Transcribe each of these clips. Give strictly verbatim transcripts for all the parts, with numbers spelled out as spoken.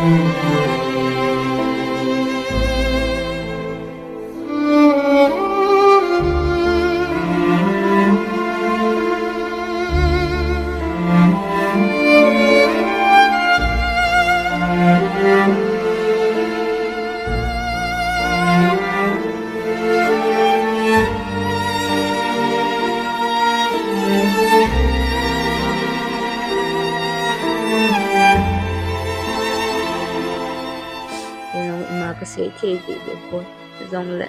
Ina, ima kasei thei deh deh pon. Jongle,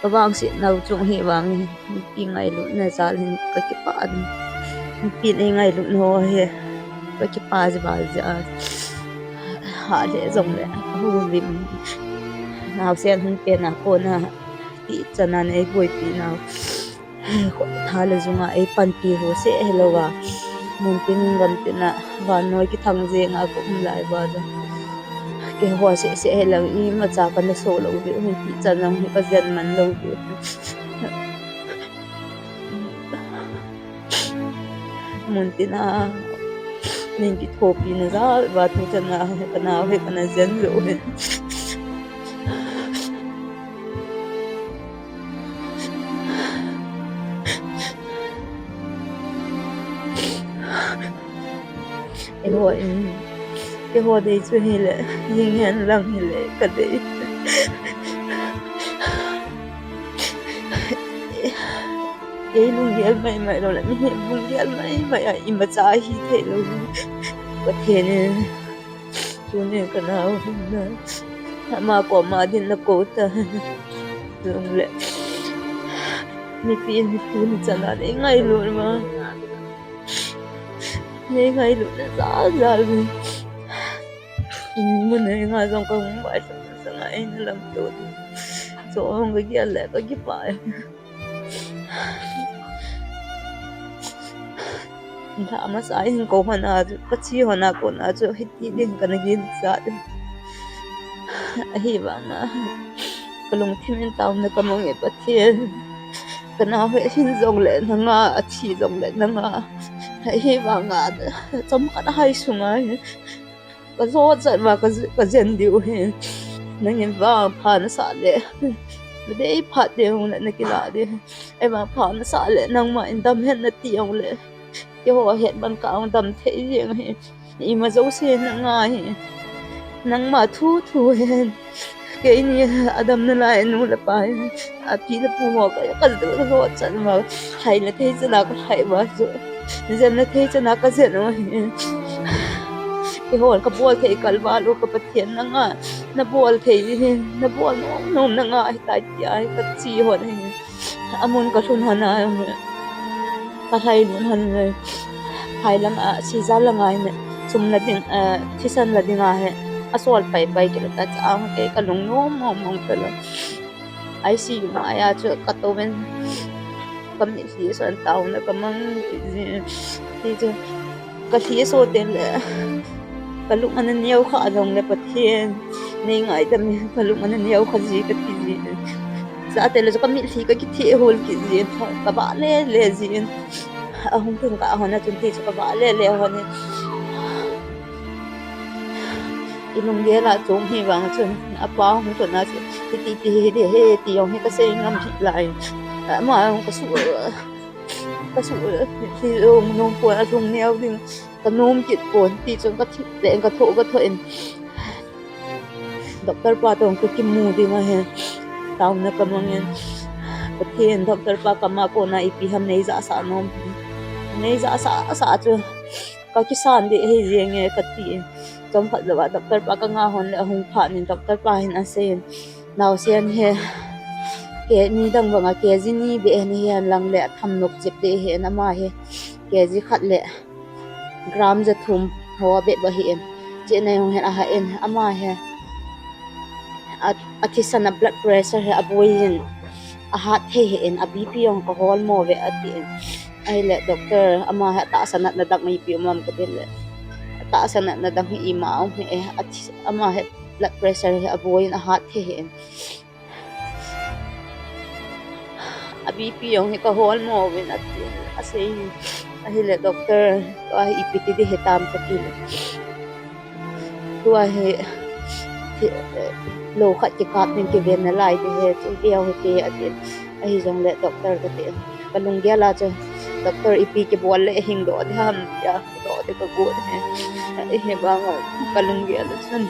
kavangset nau chung hi vang hi, mipi ngailutna jal hin kakipah ding. Mipi in eingailutna ho hi kakipah jeh val jeh a. Hah le jongle, ahung lim. Naosen hung pen a kona, ti chan a neiboipi nau. Tha le jung a eipanpi ho seh hilouva, muntin gamtin a vannoi kithang jeng a kaum lai uva jong, keiho seh seh hilou, imacha kana so lou diu ahi, ti chan jong hi kajen man lou diu ahi. Muntin a min kithopina jal uva tuchan a kanao hi kana jen lou ahi. Eiho in, keiho dei chu hile, jing hen lang hile kadei. Kei lunggel maimai lou le, mihem lunggel maimai a imacha hithei lou. Pathen in, tuni kanao hinna, ama koma dinna kou ta. Jongle, mipi in tuni chan a neingailut uva, neingailutna jal jal uva, in mun a nga jong kahung bai sanga eina lamto. Chu hung kagel le kakipah e. Lha masa hin kou hon a chu, kache hon a kona chu hiti ding kana ginchat e. Ahivanga kalungthim in taona kamang e Pathen. Kanao hi ahin jongle nanga, athi jongle nanga. Ahivanga chomkhat ahai sunga hi kajot chat uva ka, kajen diu ahi. Nangin vang pha nasah le, nadei phat ding le nakilah ding. Ahivang pha nasah le nangma in dam hen nati jongle, keiho het man kahung dam thei jeng ahi. Ima jouse nanga ahi. Nangma thu thu hen. Keini adam nalai nu le pa hi, api le pu ho ka, ka, kajot chan uva, lhaina thei chan a kalhai uva chu, jenna thei chan a kajen u ahi. Keihon kabol thei kalval u ka Pathen nanga, nabol thei hi, nabol nom nom nanga ahitai tia hi kache hon ahi. Amun kalhun hon a, kalhai lut hon le, phai langa, sijal langa hin, sum la ding, eh, thisan la dinga hi asol pai pai kit ta cha, kei kalung nom mong mong talou. I C U maiya chu katouvin, kamitlhi ason, taona kamang kit jin, ti chu kalhi aso teng le, kalung ana neo kha jongle Pathen, neingaidam in kalung ana neo kha ji kati jin. Chuteng le chu kamitlhi kakitheh hol kit jin, kavah le le jin. Ahung theng kah hon a chun ti chu kavah le le hon in, ilunggel a chom hivang chun, apa hung tona chu, hiti ti hi ding ahi ti jong hi kasei ngam hih lai. Ama jong kasu, kasu, ti jong nom pon, alung neo ding kanom kit pon, ti chun kathip le kathoh, kathoh in, Doctor pa toh kakimu ding ahi. Taona kamang in, Pathen, Doctor pa kama kona ipi ham neijahsah nom, neijahsah sah chu kakisan ding ahi jenge kati in. Chomkhat jouva Doctor pa kanga hon le ahung phat in Doctor pa hin aseiyin, naosen hi K G ni dang banga K G ni beh nahi hen lang le atham nop jep ding ahi in, ama hi K G khat le gram jathum ho bep ahi in. Chena jong hin ahah in, ama hi a, athisan a blood pressure hi aboi in, ahat thei ahi in, a B P jong kahol mo ve atin. Ahile doctor, ama hi atahsa natna dang ipi um am katin le, atahsa natna dang hi ima um ahi e, athi-, ama hi blood pressure hi aboi in, ahat thei ahi in. A B P jong hi kahol mo uvin ati, asei. Ahile doctor, tua hi ipi ti ding hitam kati le, Tua hi, hi, eh, lou khat kikap ding kiven nalai ti hi, chu veu hite atin. Ahijongle doctor kati. Kalunggel a chu doctor ipi kibol le hingdoh ding ham tia, doh ding kagot hi. Ahivang kalunggel a chun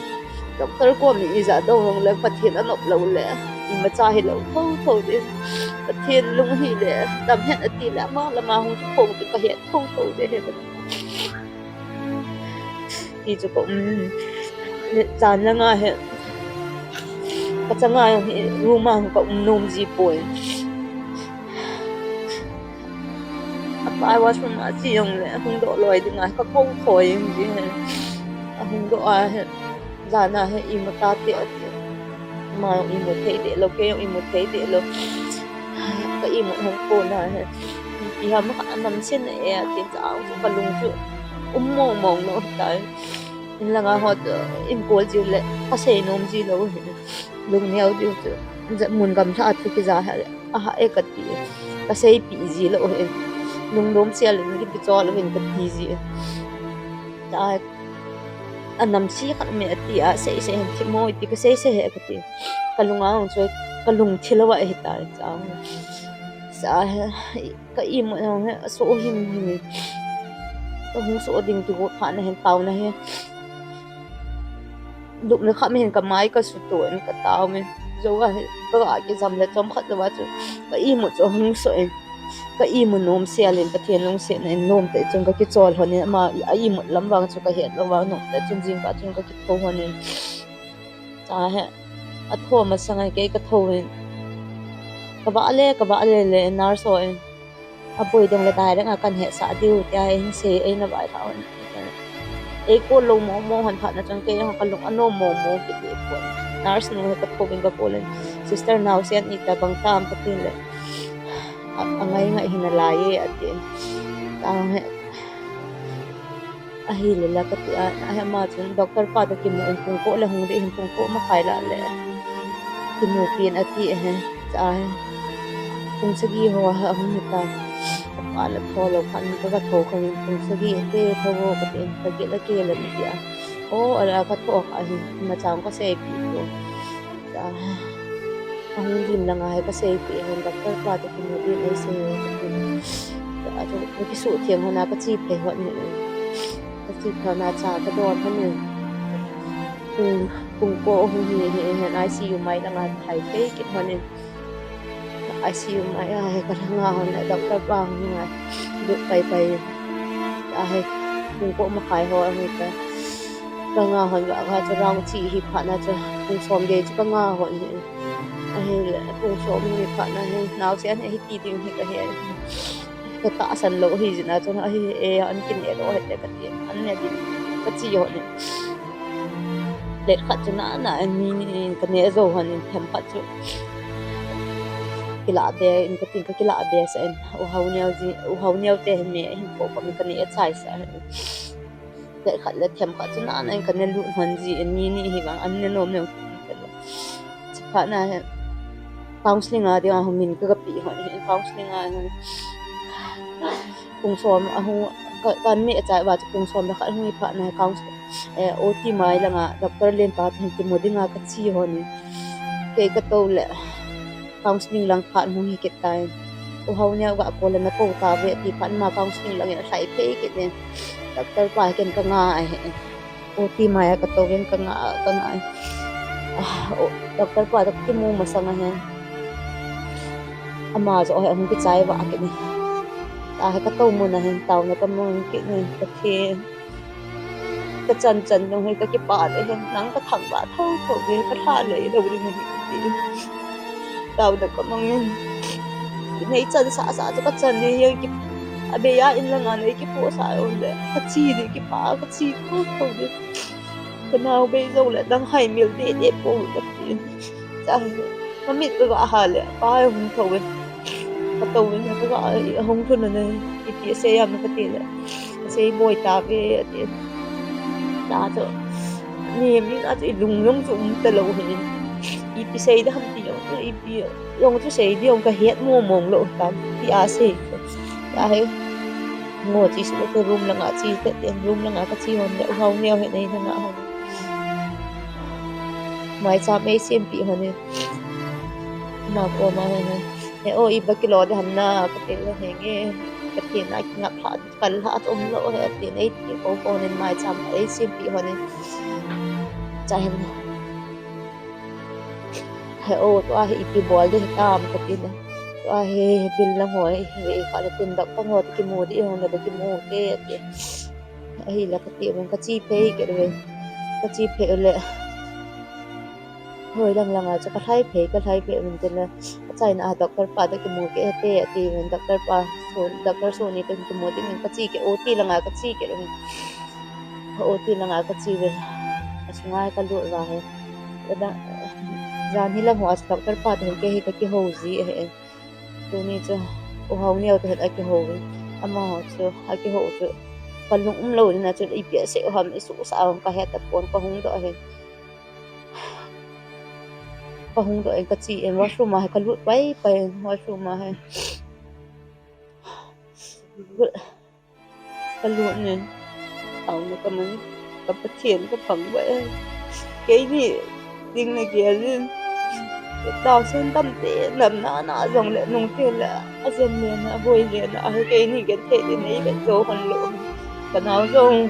doctor kom ijah dong jongle Pathen anop lou le, imacha hilou thotho ding. Pathen lung hile, damhen ati le, ama le ama hung kiphong ding kahet thotho ding hi. Ti chu ka um, jan langa hi, kachanga hi, room a ka um nom ji poi. Apa washroom a che jongle, hung doh loi dinga, kakou thoi jing ji hi. Ahung doh a hi, jan a hi, imu tate ati. Ama jong imu thei deh lou, kei jong imu thei deh lou. Ka imut hung kona hi. Ipi ham kha anamse na e, ati cha chu kalung chu um mong mong lou tai. In langa hot, in kol jiu le, kasei nom ji lou hi. Lungneo diu chu. Ja mun gamlha a thu kija ha, aha e kati. Kaseipeh ji lou hi. Lungnom sel in kipe chol uvin kati ji. Ta, anamse khat me ati a, sei sei hen thim mo iti kasei sei he kati. Kalunga hung chu, kalung thilou a hitai cha. Cha he, ka imut jong hi, aso him him. Kahung so ding kigot phat na hin taona hi. Lupna khat me hin kamai kasuto in katao in. Jou a hi, ka kijam le chomkhat jou a chu, ka imut chu hung so in. Ka imu nom sel in Pathen lungsetna in nom tah chun kakichol lhon in ama, a imut lam vang chu kahet lou vang nom tah chun jingkah chun kakitho lhon in. Cha he, atho masang a kei katho in. Kavah le, kavah le le, nurse ho in. Aboi dong le direct a kan hetsah diu, tia hin sei, eina vailhah hon. Eikol lou mong mong hon phat na chun kei jong kalung anom mong mong kiti pon. Nurse nu hi katho in kakol in, Sister naosen ita bang tam kati le. A, angai ngai hi nalai e, ati. Ta he. Ahile la kati a, ahi ama chun doctor pa toh kimu in pung ko le hung ding hin pung ko makhai lah le. Kimu pin ati ahi. Cha he. Pung sagi ho a hung hita. Apa la tho lou khan ka, katho khan pung sagi te tho ho kati in kagel a gel a kati a. O, ala katho kha hi, ima chang kaseipeh pon. Cha, ahung lim langa hi kaseipeh hin doctor pa toh kimu ding eisei hi kati. Cha, chu kakisuh theng hon a kache phei hon hi. Kache phei hon a cha kadon hon hi. Pung, pung ko hung hi, hi, hin I C U mai langa thai phei kit hon hi. I C U mai a hi kanga hon le doctor pa hon hi ngai. Lut pai pai. A hi, pung ko makhai ho a hi ta. Kanga hon va, va chu round chi hi phat na chu, pung som gei chu kanga hon hi. Ahile, pung som hi phat na hi, naosen hi ti ding hi kahe. Katahsan lou hi jin a chun, ahi e, an kine lou hite kati, an ne ding, kache hon in. Plate khat chu nana, an ni ni in kane jou hon in, themkhat chu kilah be in, katin kakilah be sah in, u Haoneo ji, u Haoneo te hin me, hin ko ko min kane chai sah in. Plate khat le themkhat chu nana in kane lut hon ji in, ni ni hi vang, an ne nom nom. Chuphat na hi, counseling a ding a hung min ka, kapeh hon hi, counseling a hung. Pung som a hung, ka, kan me chai va chu pung som le khat hung hi phat na hi counsel-, eh, O T mai langa doctor lenpa toh kimu dinga kache hon hi. Kei katou le counseling lang phat hung hi kit tai. U Haoneo ga ko le nakou tave ti phat ma counseling lang in alhai phei kit in. Doctor pa hi ken kanga ahi. O T mai a katou in kanga, kanga. Ah, o, doctor pa toh kimu masang a hin. Ama joh hi ahung kichai vah kit in. Ta hi katou mun a hin taona kamang kit in. Pathen. Kachan chan jong hi kakipah le hin. Nang kathangvah thotho ve, kalha lei lou ding ahi kati. Taona kamang in. Nei chan sasa chu kachan ding hi ki, abeiya in langa nei kipohsah jong le. Kache ding kipah, kache thotho ding. Kanao bei jou le, dang haimil deh deh pou kati. Cha, mamit kaga ha le, pa hung thou in. Katou in, kaga, ahung lhun in, ipi asei ham kati le. Asei boi tave, ati. Ta chu, nem in a chu ilung jong chu um talou hin. Ipi sei ding ham ti jong chu, ipi jong chu sei ding jong kahet mong mong lou tan, ti asei. Ta hi, ngo che suh te room langa che te, room langa kache hon le, u Haoneo hi nei na nga hon. Maicham eisempeh hon e. Ama koma he he. He o, iba kilo de ham na, kati le henge. Kati na kingap lha, kal lha, um lou he, tin eiti ko ko nin maicham eisempeh hon e. Cha hin. He o, tua hi ipi bol de tam, kati le. Tua hi bill lang ho, he, he, ka le tin doctor ho, kimu di, hon le kimu te, ati. Ahile kati uvin kache phei kit uvin. Kache phei ule. Hoi lang langa chu kalhai phei, kalhai phei uvin tin le. Achaina a doctor pa toh kimu kit hite ati uvin, doctor pa, so, doctor Soni toh kimu dingin kache kit, O T langa kache kit uvin. O T langa kache uvin. Asunga kalut uva hi. Ada, jan hi lang ho a doctor pa toh hin kei hi kakihou ji ahi. Tuni chu, U Haoneo toh hin akihou in. Amaho chu, akihou chu. Kalung um lou in a chu, ipi asei u ham, isuhsah u ham kahe tapon, kahung doh ahin. Kahung doh in kache in, washroom a hi kalut pai pai, washroom a hi. Kalut nin, taona kaman, ka Pathen kaphang bai. Keini ding nagel in, taosen tamtah nam nana jongle nungte le, ajen le na, aboi le na, ahi keini genthei le neivet jou hon lou. Kanao jong,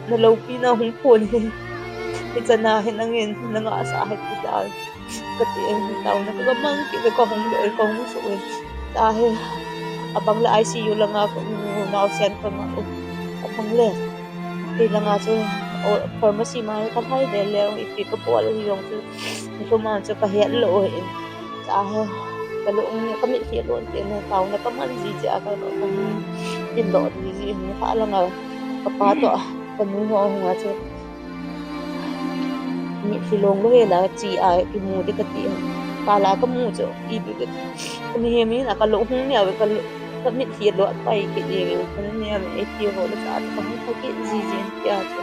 naloupina hung phon hi, hichan a hi nangin, nangahsah hi ti ta. Kati, taona kamang kit, kahung le, kahung suh e. Tahi, abang le I C U langa, naosen kangah u. Abang le, ti langa chu, o, pharmacy ma kalhai le le, ipi kabol hi jong chu, nilhum a chu kahet lou e. Tahi, kalung, kamitlhi lon te ne, taona kaman ji ji a, ka, ka, ka, tin doh ji ji, nikhat langa, kapa toh, kanu ho hunga chu. Mitlhi long lou hela che a kimu de kati. Kala kamu chu, ipi ka, kani he mi na kalung hung neo, ka, kamitlhi lou pai kit e, kani neo, eiti ho le cha, kahung pha kit ji ji tia chu.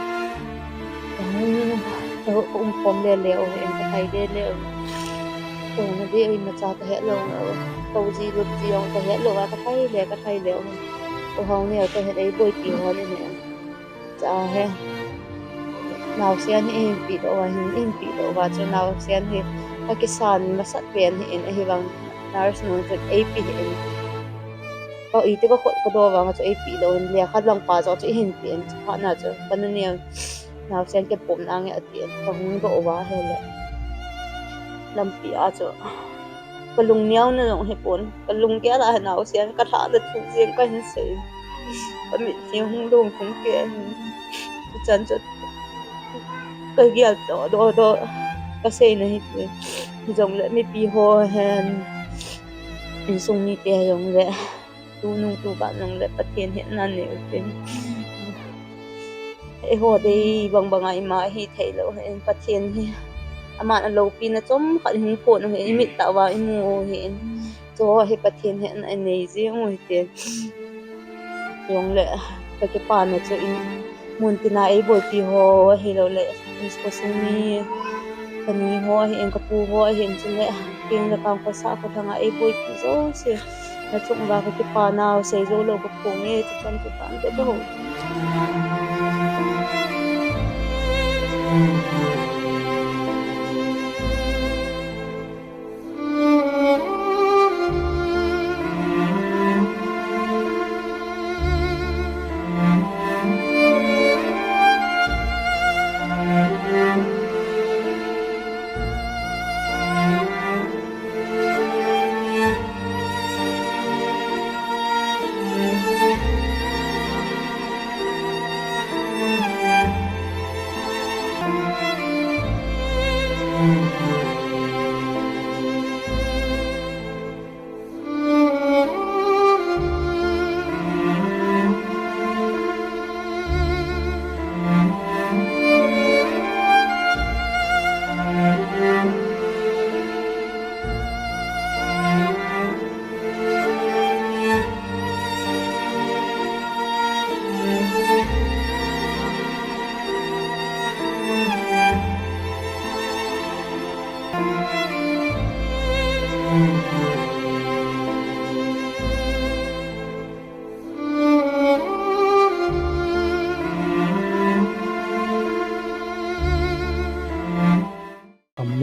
Kahung, ka, kaum khom le le o, en kalhai le le o. Taona de, imacha kahet lou o. Tou ji lut ji jong kahet lou a, kalhai le, kalhai le o. U Haoneo toh hin eiboipi ho le ne. Cha he. Naosen hi eihin peh doh uva hin, eihin peh doh uva chu naosen hi kakisan masat pen hin, ahivang nurse nu chun eipe hin. Ka iti kakhut kadoh vang chu eipe lou hin, lekha lang pa chu eihin pe in, chuphat na chu kanu neo naosen kipumna nge atin, kahung doh uva ahile. Lampi a chu. Kalung neo na jong hipon, kalung gel a hi naosen, kalhah na thu jeng kahin sei. Kamitlhi hung long hung ke hin. Chuchan chu kagel doh doh doh. Kasei na hiti. Hijongle mipi ho hen, insung mite jongle, tunung tukan jongle Pathen hetna nei u tin. Eiho dei bang banga ima hithei lou hin, Pathen hi aman aloupina chomkhat hung phon u hin, imit tah uva imu u hin. Chu hi Pathen hetna inei jing u hite. Jongle kakipana chu in, muntina eiboipi ho, ahilouleh in khosung mi, kani ho ahin, kapu ho ahin, chule keng le kang khosah khothanga eiboipi jouse nachung uva kakipana u, seijou lou kaphong e, chuchan chu tante kaho.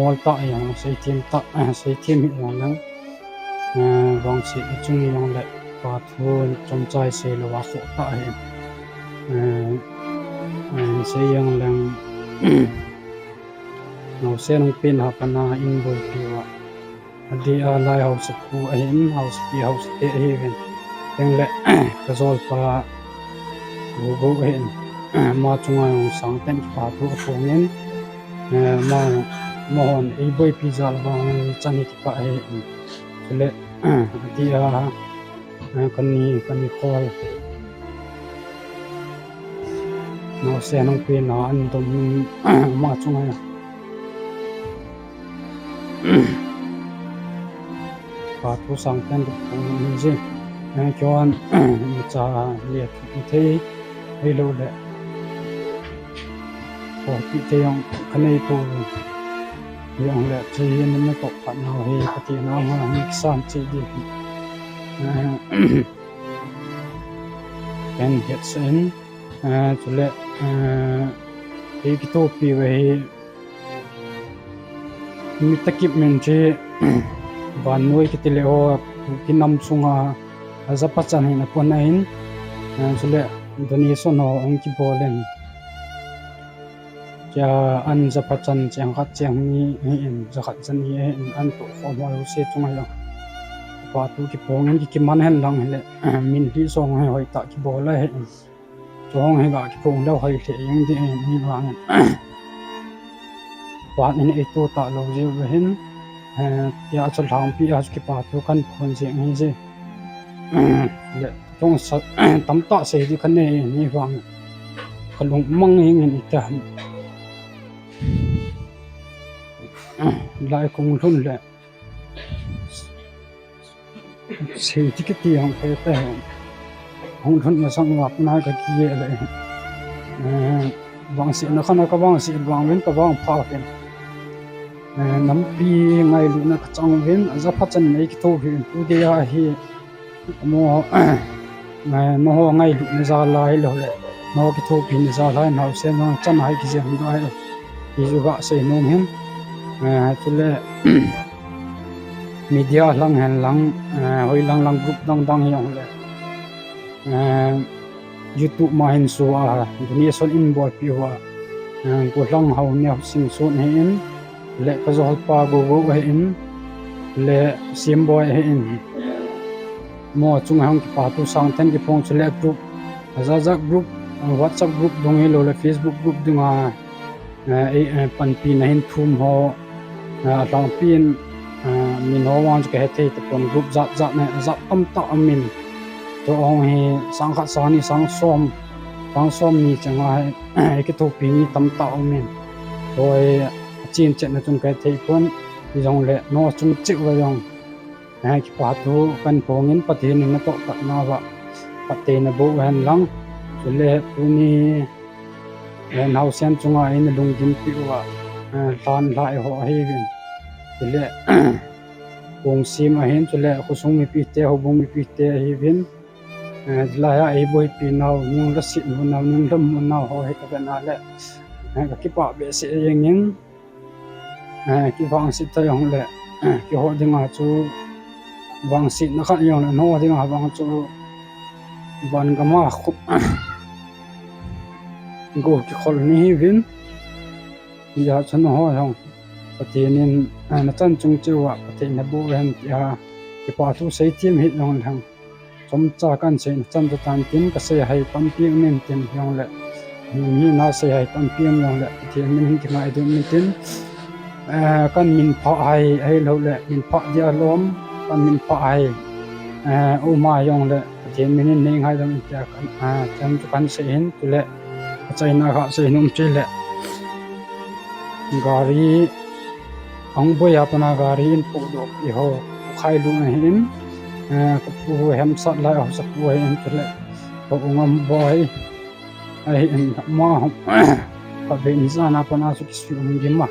Bol tah jong, seithem tah, eh, seithem hi jong lang, eh, vangsetna chung jong le, pa thu chomcha sei lou a khoh tah hi, eh, eh, sei jong lang, naosen hung pen a pat a in boipi uva, adeh a lai haosapu ahin, haosapi haosate ahiuvin. Tengle, ka jolpa Gogo ahin, ama chunga jong sangtah in kipa thu kaphongin, eh, ama, amahon eiboipi jal vangin chan hi kipah ahi. Chule, adeh a, eh, kani, kani khol naosen hung pen a an dom in, ama chunga jong kipa thu sangtah in kaphong ahi je. Eh, keihon, imacha le thei, ahiloule khopi thei jong kanei pouvin. Hijongle hiche hi natoh khat nau hi Pathen anga hin kisan cheh ding hi, eh, kahin hetsah in, eh, chule, eh, eikithopi uva hi mi takip min che, vannoi kiti le ho, Kuki nam sunga ajapachan hin apon ahin, eh, chule donation ho hung kibol in, kei a an japachan cheng khat cheng ni ahin, jakhat jani ahin, an tohkhom ho jouse chunga jong kipa thu kiphongin, ki, kiman hen lang hile, min lhih jong hi hoitah kibol ahin. Chu hung hi ga kiphong leu hoi lheh jeng ding ahi vangin, pan in eito talou jeh u ahin, eh, tia chu lhangpi a chu kipa thu kahin phong jeng ahi je. Le, chungsa, tamtah sei ding kanei ahi vangin, kalung mang jengin ita, lai kong lhun le sei ding kiti jong kei te, hung lhun masang uva pat a kakigel le, eh, vangsetna khat a kavangset vang uvin, kavangpha uvin, eh, nampi ngailutna kachang uvin, ajapachan in eikithopi uvin, tu geiya hi amaho, eh, nangho ngailutna jal a ahiloule nangho kithopina jal a naosen jong chan a hi kijem ding ahi, ti chu gasei nom in, eh, chule media lang hen lang, eh, hoilang lang group dang dang hijongle, eh, YouTube ma hin soh a donation in bolpeh uva, eh, Golhang Haoneo Singson ahin, le kajolpa Gogo ahin, le Simboi ahin, amaho chunga jong kipa thu sangtah in kiphong, chule group, ajat jat group, WhatsApp group dung ahiloule Facebook group dunga, eh, ei, eh, panpina hin thum ho, eh, alhangpi in, eh, min ho vang chu kahethei tapon, group jat jat na jat tamtah aumin, chu hung hi sang khat, sang ni, sang som, sang som ni chang a hi, eh, kithopi mi tamtah aumin, chu hi achen chetna chun kahethei pon, hijongle nangho chung cheh uva jong, eh, kipa thu kahin phongin, Pathen in natoh khat nauva phatthei naboh uhen lang, chule tuni, eh, naosen chunga eina lunggimpi uva, eh, lhan lhai ho ahiuvin, chule kong sem ahin, chule khosung mipite, houbung mipite ahiuvin, eh, hilai a eiboipi nau, nung laset mu nau, nung lhamu nau ho hi kavet na le, eh, kakipah behseh jengin, eh, kivangset ta jongle, eh, keiho dinga chu vangsetna khat jongle nangho dinga vang chu van gam a khup, go kikhol nahiuvin, hijeh chun nangho jong Pathen in, eh, nachan chung cheh uva phatthei naboh uhen tia kipa thu seithem hih jongleng, chomcha kahin seina chan chu tan tin, kasei hoi tampi um intin, hijongle, mi, mi nasei hoi tampi um jongle Pathen min hin kingaidam intin, eh, kahin minphah hoi, ahiloule minphah dia lom, kahin minphah hoi, eh, uma jongle Pathen min in neingaidam in tia kahin, eh, chan chu kahin sei in, chule achaina gasei nom chu le, gari, Angboi a pat a gari in pohdoh pi ho, khailu ahin, eh, kapu Hemsat lai haosapu ahin, chule ka u Ngamboi ahin, ama hung, khatvei ni jan a pat a chu kisumgim a,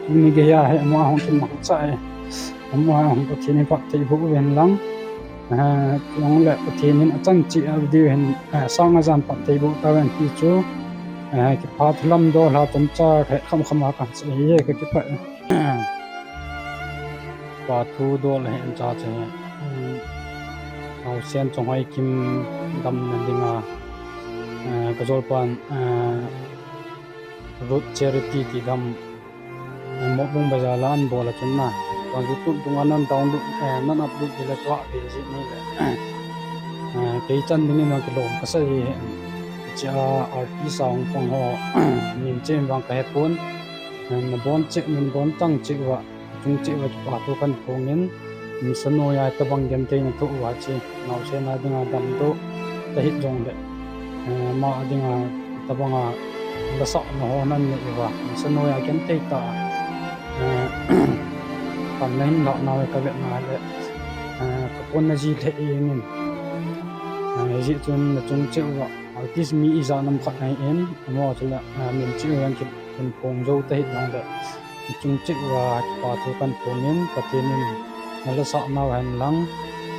tuni geiya hi ama hung kimangcha e, ama hung Pathen in phatthei boh uhen lang, eh, chule Pathen in achan cheh a diu hin, eh, sang ajan phatthei boh tauhen ti chu Eh, kipa thu lam dol a chomcha het khamkham a kasei e, kakipah e. Kipa thu dol a hin cha che. Hmm. Naosen Chonghoi Kim damna dinga, eh, kajolpan, eh, Road Charity ti dam, eh, Mopbung Bazar la ahin bol a chun na. Tua YouTube dunga nan download, eh, nan upload ding le tua ve ji ni le. Eh, kei chan dingin akilom kasei e. Chia artist a hung pang ho, min chen vang kahepon. Eh, nabon cheh, min bon tang cheh uva, chung cheh uva kipa thu kahin phongin, nisa noiya tabang genthei nathoh uva chu, naosen a dinga damdoh tahih jongle, eh, ama dinga tabanga lasahna ho nan nei uva, nisa noiya genthei tah a, eh, pan nahin lah nau kavet na le, eh, kapon na ji lheh jengin, eh, hijeh chun nachung cheh uva, artist mi ijat nam khat ahin, amaho chule, eh, min cheh uva ki Kahin phong jou tahih jongle, nachung cheh uva kipa thu kahin phongin, Pathen in nalasah nau hen lang,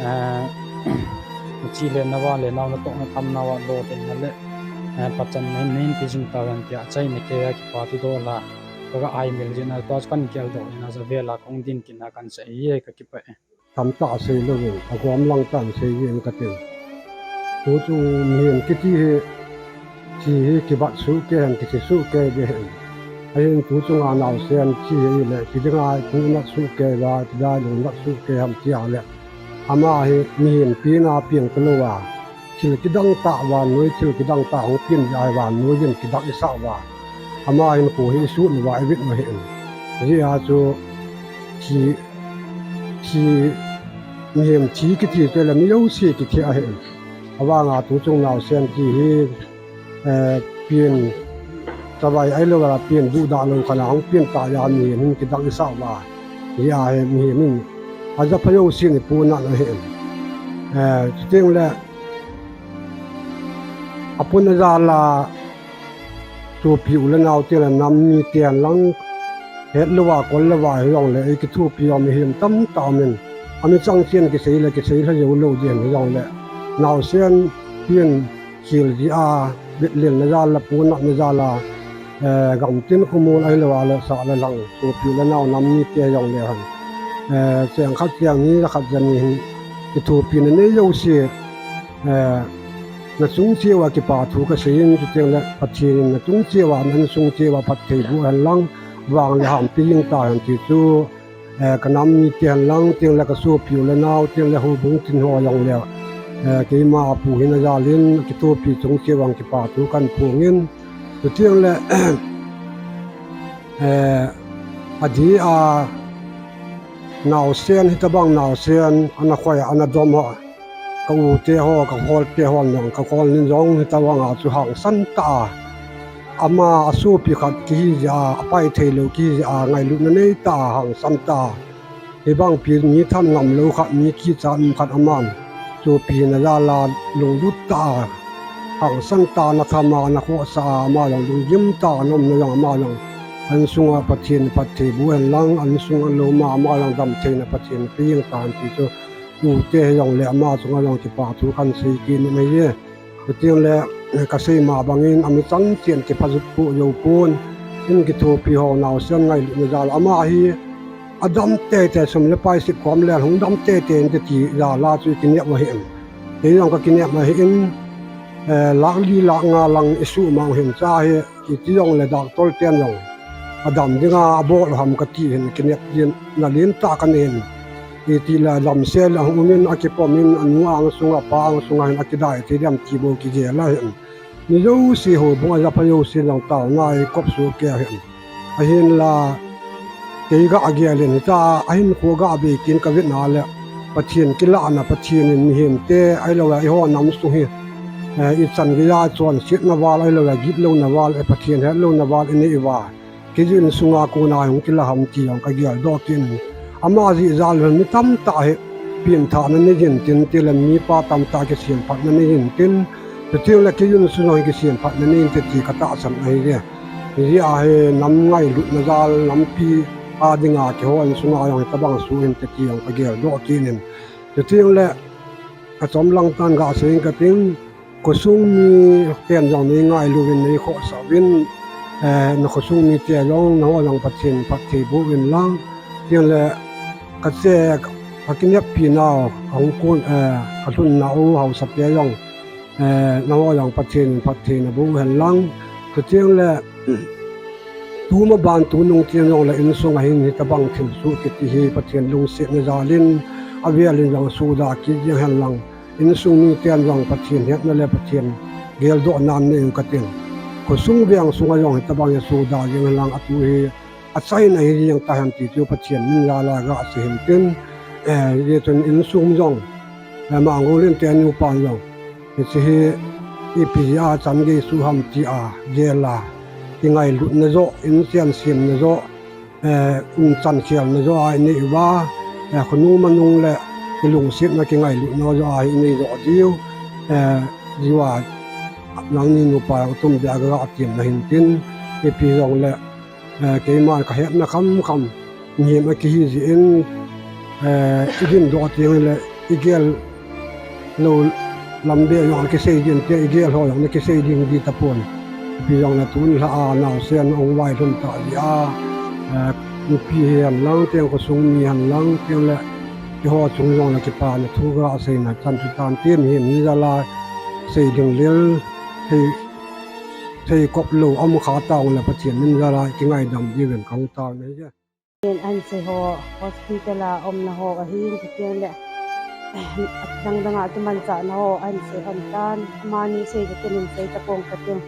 eh, nache le nava le nau natoh natham nauva lolhinna le, eh, pachatna hin nahin pe jing tauhen tia achaina keiya kipa thu dol a kaga haimil jin a, tua chu kahin geldoh in a, javel a kahung ding kin a kahin sei e, kakipah e. Tamtah sei louvin, agom lang tah in sei jeng katin. Tuchung mihem kiti hi, thi hi kibat sohkei hen, kithi sohkei ding ahin. Ahin tuchunga naosen thi hi le, thi dinga lungnat sohkei uva, thi dinga lungnat sohkei ham tia le. Ama hi mihem pina peng talouva, thil kidang tah vannoi, thil kidang tah hung peng jeh a vannoi in kidang isah uva. Ama hinkho hi isuh uva, ivit u ahin. Hijeh a chu thi, thi, mihem thi kiti chu le mi jouse kithi ahin. Avanga tuchung naosen thi hi, eh, pen chavai ahilou a pen duhdah lou khat a hung peng tah jeh a mihem hin kidang isah uva. Hijeh a hi mihem in ajapha jousen ipuina ahin. Eh, chuteng le apuna jal a sopi u le nao teng le nam mite hen lang, het louva, kol louva hijongle, ei kithopi jong mihem tamtah umin. Ami chang chen kisei le kisei lha jou lou ding hijongle, naosen pen khel jeh a, vetlelna jal a, punatna jal a, eh, gamtin khomol ahilou a le sah le lhang, sopi u le nao nam mite hijongle hen, eh, cheng khat cheng ni, ja khat ja ni hin kithopina nei jouse, eh, nachung cheh uva kipa thu kasei in, chuteng le Pathen in nachung cheh uva, na insung cheh uva phatthei boh hen lang, vang le ham pe jing tahen ti chu, eh, kanam mite hen lang, chuteng le kasopi u le nao, chuteng le houbung tin ho jong le, eh, keima apu hina jal in kithopi chung cheh uva kipa thu kahin phongin, chuteng le, eh, adeh a, naosen, hitobang naosen, ana khoi a, ana dom ho, ka u te ho, ka khol te hon jong, ka khol nin jong, hitobang a chu hangsan tah a, ama asopi khat kihi jeh a, apai thei lou kihi jeh a, ngailutna nei tah a, hangsan tah a, hibang pi mi tham ngam lou khat, mi kichat um khat aman, sopi hina jal a lunglut tah a, hangsan tah a ana tham a, ana khohsah a, ama jong lunggim tah a ana umna jong, ama jong, a insung a Pathen in phatthei boh hen lang, a insung a lou ma, ama jong damtheina Pathen in pe jing tahen ti chu, u te hijongle ama chunga jong kipa thu kahin sei kit in ahi e. Chuteng le, kasei ma bangin, ami chang chen kipha jut poh jou pon, in kithopi ho naosen ngailutna jal, ama hi, adam teitei, sum le pai sep khom le hung dam teitei inte ti jal a chu ikinep u ahin. Kei jong kakinep u ahin, eh, lakh li lakh nga lang isuhmang u ahin, cha hi, iti jongle doctor ten jong adam dinga abol u ham kati hin, kinepna lentah kanei in. Itile damsel a hung umin, akipom in, anu ang sunga, apa ang sunga hin akidai thei dem ti bou kigel ahin. Mi jouse houbung a japha jousen jong taona eikop sohkei ahin. Ahinla, kei gagel in, hitia ahinkho gabei kit in kavet na le, Pathen kilahna, Pathen in mihemte ahilou le eiho nam sung hi, eh, ichan geiya chonsetna val ahilou le gitlouna val, eh, Pathen hetlouna val inei uva, kei insunga kona hung kila ham ti jong kageldoh kit in. Ama jeh jal in mi tamtah hi pengthahna nei jin tin, tile mipa tamtah kisemphatna nei jin tin, chuteng le kei insung jong hi kisemphatna nei inte ti katahsan ahi e. Hijeh a hi nam ngailutna jal, nampi a dinga keiho insunga jong hitobang soh inte ti jong kageldoh kit in. Chuteng le achom lang tah in gasei ing kating, khosung mi ten jong nei ngailu uvin, nei khohsah uvin, eh, na khosung mite jong, nangho jong Pathen phatthei boh uvin lang. Tin le, ka che, ka kineppi nau, ka hung kun, eh, ka lhun nau, haosapu jong, eh, nangho jong Pathen phatthei naboh uhen lang. Chuteng le, tuma ban tunung tin jong le insung a hin hitabang thilsoh kiti hi Pathen lungsetna jal in, avel in jong suhdah kit jeng hen lang. Insung miten jong Pathen hetna le Pathen geldohna nei u katin. Khosung veng sunga jong hitabang hi suhdah jeng hen lang, atu hi achaina hi jeng tahen ti chu Pathen min jal a ga sei hin tin, eh, hijeh chun insung jong, eh, Manggol in te nupa jong, hiche hi ipi jeh a chan gei suh ham tia gel a, kingailutna joh, inchen semna joh, eh, umchan khelna joh a inei uva, eh, khonung manung le kilungsetna kingailutna joh a inei joh diu, eh, jiu a nangni nupa jong tum dia ga temna hin tin, ipi jong le, eh, keiman ka hetna khamkham, mihem a kihi jeh in, eh, i dindoh teng le, i gel lou lam beh jong kisei ding te, i gel ho jong kisei ding di tapon. Ipi jong le tun lha a naosen hung vailhun ta jeh a, eh, nupi hi hen lang, teng khosung mi hen lang, teng le, keiho chung jong le kipana thu ga seina chan chu tante, mihem ni jal a sei ding lel, thei, thei kop lou um kha tang le Pathen min jal a kingaidam diuvin ka hung tao na hi. Ahin sei ho, hospital a umna ho ahin, chuteng le, dang dang a kimanchahna ho ahin sei hon tan, amani sei chu ken hin sei tapong kating.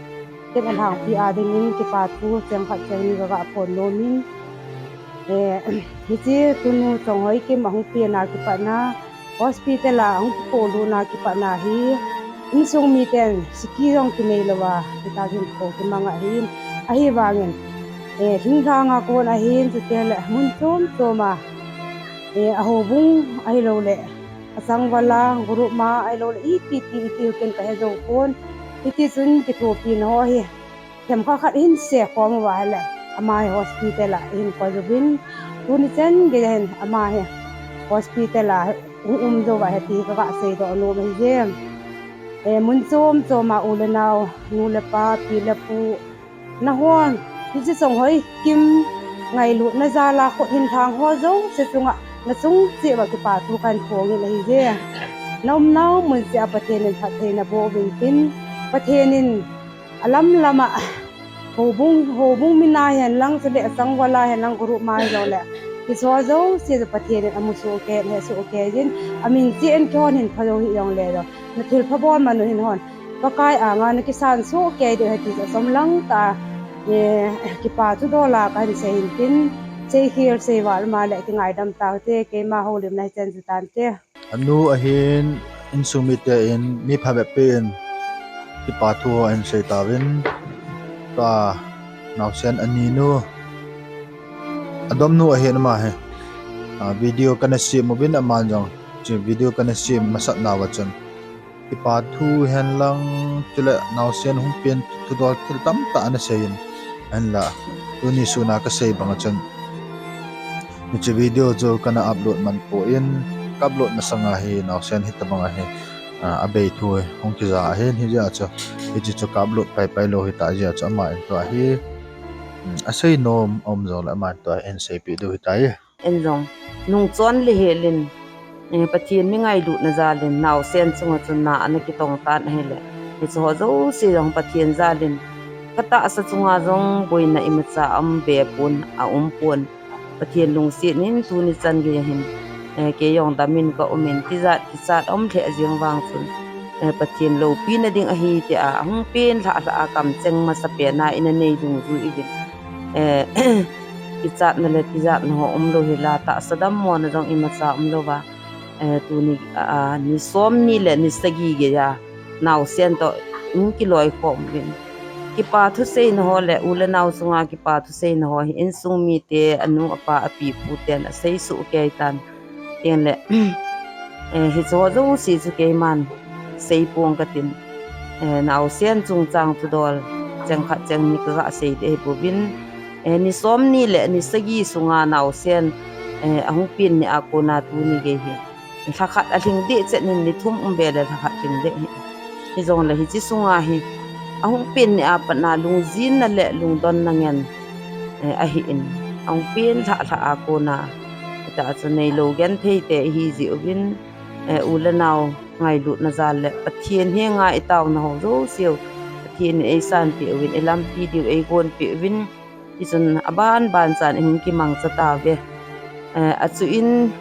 Ken alhangpi a dingin kipa thu cheng khat cheng ni ka ga phon nom in, eh, hiche tunu Chonghoi Kim ahung pen a kipat na, hospital a ahung kipoh lut na kipat na hi, insung miten siki jong kinei lou a, hitia hin kho kimang ahin, ahivangin, eh, thinglhang a kon ahin, chuteng le mun chom chom a, eh, a houbung ahilou le, a changval a, group ma ahilou le, iti ti, iti ken ka he jou pon, hiti chun kithopina ho hi, themkhat khat hin sei khom uva ahile, ama hi hospital a hin koi uvin, tuni chan gei hin ama hi hospital a hung um jou uva ahi ti ka ga seidoh nom ahi jeh. Eh, mun chom chom a u le nao, nu le pa, pi le pu, nahon, hiche Chonghoi Kim ngailutna jal a khut hin lhang ho jouse chunga, nachung cheh uva kipa thu kahin phong in ahi jeh. Na umnau mun cheh a Pathen in phatthei naboh uvin tin, Pathen in alam lam a, houbung, houbung min a hen lang, chule a changval a hen lang, group ma jong le, hiche ho jouse chu Pathen in amu soh kei, ahe soh kei jin, amin cheh in keihon hin pha jou hih jong le jong, na thilpha bol man u hin hon, Pakai anga na kisan soh kei diu ahi ti chu achom lang tah a, eh, kipa thudol a kahin sei hin tin, sei khel sei val ma le kingaidam tau hite, keima houlimna hichan chu tante. Anu ahin, insung mite in, mi phabep in, kipa thu ho ahin sei tauvin, tua, naosen ani nu, adom nu ahin ama hi, ah, video kana sem uvin aman jong, hiche video kana sem masat nauva chun, kipa thu hen lang, chule naosen hung pen thudol thil tamtah ana sei in, ahinla, tuni sun a kasei bang a chun, hiche video chu kana upload man poi, ka upload masang a hi naosen hitabang a hi, ah, abei thu hung kija ahin, hijeh a chu, hiche chu ka upload paipai lou hita jeh a chu ama in tua hi, um, asei nom aum jong le ama in tua hi ahin seipeh diu hitai. Ahin jong, nungchon le hel in, eh, Pathen mi ngailutna jal in, naosen chunga chun na ana kitong tan ahile, hiche ho jouse jong Pathen jal in, ka tahsa chunga jong boina imacha aum be pon, aum pon. Pathen lungset in tuni chan gei a hin, eh, kei jong dam in ka um in, tijat kichat aum lheh jeng vang chun, eh, Pathen loupina ding ahi tia, ahung pen lhah lhah a kamcheng masapen a ina nei dungjui uvin, eh, kichatna le tijatna ho umlou hi la, tahsa dammona jong imacha umlou va, eh, tuni, ah, ni somni le ni sagi gei a, naosen toh, in kiloikhom uvin. Kipa thuseina ho le u le nao chunga kipa thuseina ho hi insung mite, anu, apa, api, pu ten asei soh kei tan. Tin le, eh, hiche ho jouse chu keiman seipong katin. Eh, naosen chungchang thudol, cheng khat cheng ni ka ga sei ding ahi bouvin. Eh, ni somni le ni sagi sunga naosen, eh, ahung pen ni a kona tuni gei hi, lhakhat alhing deh chet in, ni thum um be le lhakhat lhing deh hi. Hijongle hiche sunga hi ahung pen ni a pat na lungjinna le lungdonna ngen, eh, ahin, ahung pen lhah lhah a kona, hita chu neilou genthei te ihi jeh uvin, eh, u le nao ngailutna jal le Pathen henga itaona ho jouse u Pathen in eisanpeh uvin, ilampi diu eigonpeh uvin, hichun aban ban chan ihung kimangcha tauve. Eh, achuin,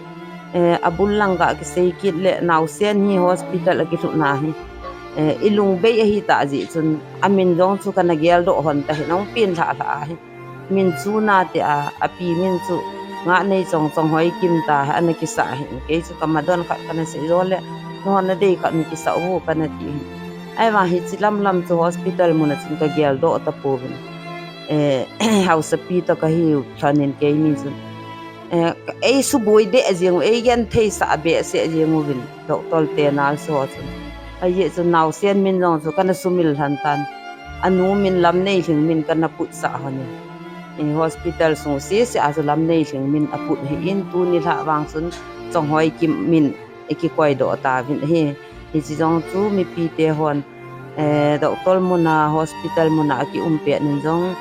eh, abul lang ga kisei kit le naosen hi hospital akilhutna hi, eh, ilung bei ahitah jeh chun amin jong chu kana geldoh hon tahih in, ahung pen lhah lhah ahi. Min chu nate a, api min chu Ngahneichong Chonghoi Kim tia ana kisah ahin, kei chu kamadon khat kana sei jo le, nahon nadei khat nakisah uvo kana ti ahin. Ahivang hiche lamlam chu hospital mun a chun kageldoh tapouvin, eh, haosapi toh kahiu lhonin kei min chun, eh, eisuboi deh jeng u, eigentheisah behseh jeng uvin, doctor te nurse ho chun. Ajeh chun naosen min jong chu kana sumil lhon tan, anu min Lamneilhing min kana putsah lhonin, eh, hospital sung sese a chu Lamneilhing min aput ahin, tuni lhah vang chun Chonghoi Kim min ikikoidoh tauvin ahi. Hiche jong chu mipite hon, eh, doctor muna, hospital muna akium pet in jong,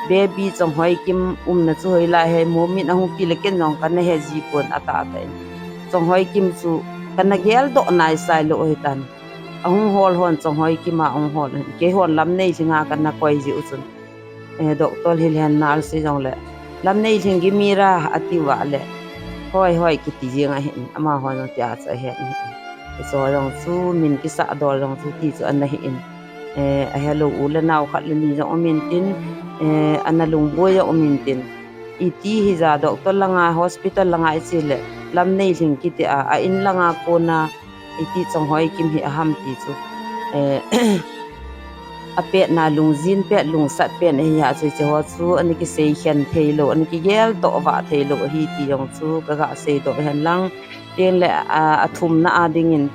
baby Chonghoi Kim umna chu hoilai ham min ahung ti le ken jong kana he jipon atahtah in. Chonghoi Kim chu kana geldoh naisai lou ahitan. Ahung hol hon Chonghoi Kim a ahung hol ahin, keihon Lamneilhing a kana koi jeh u chun, eh, doctor hilhen nurse hijongle, Lamneilhing gimi ra atiuva le, hoi hoi kiti jeng ahin, amahon jong tia chu ahen ahin. Hicheho jong chu min kisah dol jong chu ti chu ana hin, eh, ahelou u le nao khat le ni jong umin tin, eh, ana lungboi jong umin tin, iti hija doctor langa, hospital langa iche le, Lamneilhing kiti a, a in langa kona iti Chonghoi Kim hi aham ti chu, eh, apetna lungjin pet, lungsat pen ahi a chu, hicheho chu ana kisei khen theilou, ana kigeldoh vah theilou ahi ti jong chu kaga seidoh hen lang. Tengle, a, athumna a dingin,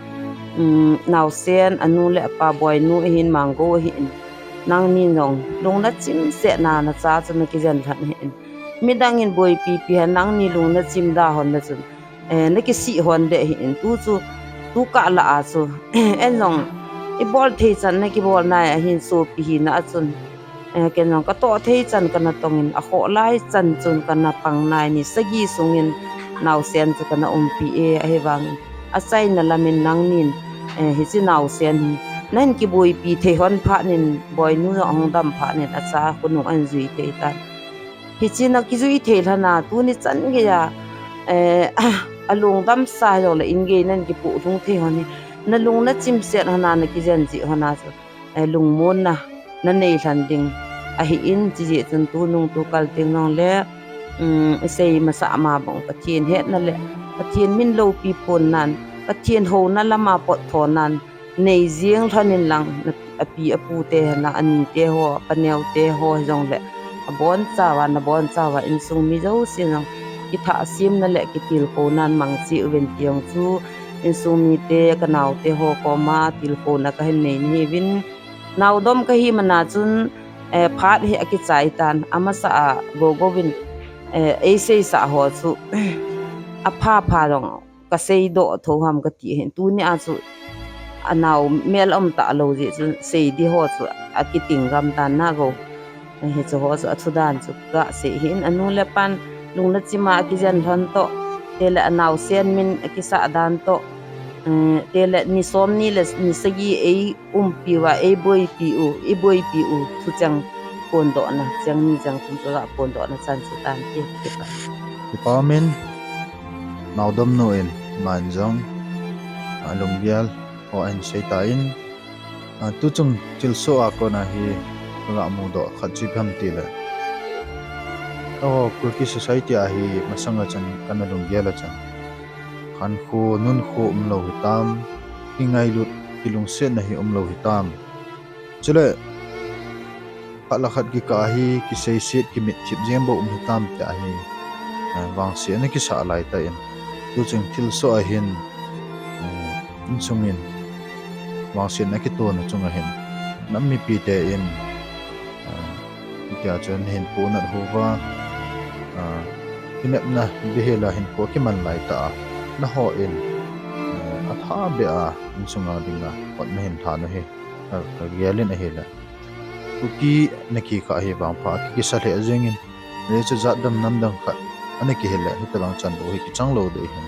um, naosen, anu le apa Boinu ahin, Manggou ahin, nangnin jong lungna chimsetna nacha chu nakijen lhon ahin. Midang in boipi pi hen, nangni lungna chim da hon na chun, eh, nakisih hon deh ahin, tu chu, tukah lah a chu, en jong, ibol thei chan nakibol nai ahin, sopi hina a chun, eh, ken jong katoh thei chan kana tongin, akhoh lai chan chun kana pang nai, ni sagi sungin naosen chu kana umpi e, ahivangin achaina lamin nangnin, eh, hiche naosen hi nahin kiboipi thei hon phatnin, Boinu jong ahung dam phatnin, acha khonung ahin jui thei tan. Hiche nakijui thei lhon a, tuni chan geiya, eh, alungdamsa hijongle in gei nahin kipoh lhung thei hon hi, nalung nachimset hon a nakijen jeh hon a chu, eh, lungmonna nanei lhon ding ahin, chujeh chun tunung tukal teng jongle, um, isei masah ma bang Pathen hetna le Pathen min loupi ponnan, Pathen houna lama pot thonan nei jeng lhon in lang, api apute hina, anite ho, apaneo te ho hijongle, abonchauva, nabonchauva insung mi jousen jong kithahsemna le kitilkhounan mang cheh uvin ti jong chu insung mite, kanaote ho koma tilkhouna kahin nei nahiuvin, naodom kahi mana chun, eh, phat hi akichai tan, amasa a Gogouvin, eh, eiseisah ho chu apha pha jong kaseidoh tho ham kati ahin, tunia chu anao mel aum talou jeh chun sei di ho chu akiting gam tan na Gou. Hiche ho chu athudan chu kasei ahin, anu le apan lungna chima akijen lhon toh, tele anaosen min akisah dan toh, eh, tele ni somni le ni sagi eiumpiuva, eiboipiu, iboipiu thucheng phondohna, cheng ni cheng thum kaga phondohna chan chu tante, kipa. Kipa umin, naodomnu in, aman jong alunggel ho ahin seitan, a, tuchung thilsoh a kona hi kaga mudoh khat chu ipi ham tile, eiho Kuki society a hi masanga chun kana lunggel a chun, khankho nunkho umlou hitam, kingailut kilungsetna hi umlou hitam. Chule, khat le khat kikah a hi kiseiset kimitthip jeng bou um hitam tia hi, eh, vangsetna kisah laitah in, tuchung thilsoh a hin, eh, insungin vangsetna kitona chunga hin nam mipite in, eh, tia chun hinkho nathouva, eh, kinepna bihela hinkho akiman laitah a, nahon, eh, athabeh a insunga dinga hotna hin lhan u hi. Ka, ka gel in ahile, Kuki na kikhah hi vangpha kikisa lheh jengin, ajeh chu jatdam namdang khat ana kihil le hitabang chanbou hi kichang lou ding ahin.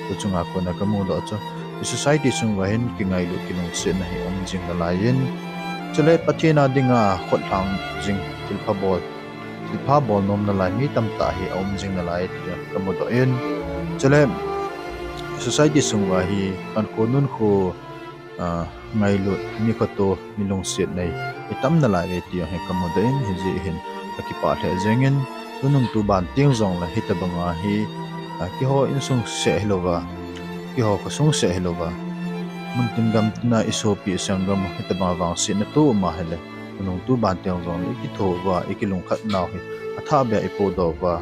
Tuchunga kona kamudoh chu, i society sunguva hin kingailut kilungsetna hi um jing nalaiyin, chule Pathen a dinga khotlhang jing, thilpha bol, thilpha bol nom nalai mi tamtah hi aum jing nalai ti kamudoh in, chule society sunguva hi kankho nunkho, ah, ngailut, mi khoto, mi lungset nei itam nalai uve ti jong hi kamudoh in, hijeh hin kakipah lheh jengin, tunung tuban teng jongle hitabanga hi, ah, keiho insung seh hilouva, keiho khosung seh hilouva, muntin gamtina isopi isanggam u hitabanga vangsetna to um ahile, tunung tuban teng jongle ikithouva, ikilungkhat nau hi athahbeh a ipodoh uva,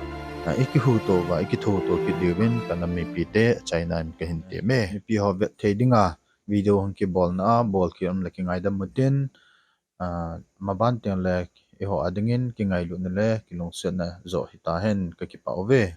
ah, ikihuto uva, ikithouto kit diuvin kanam mipite achaina in kahin temme. Mipi ho vet thei dinga video hung kibolna a bol kium le kingaidam utin, ah, maban tengle eiho a dingin kingailutna le kilungsetna joh hitahen, kakipah uve.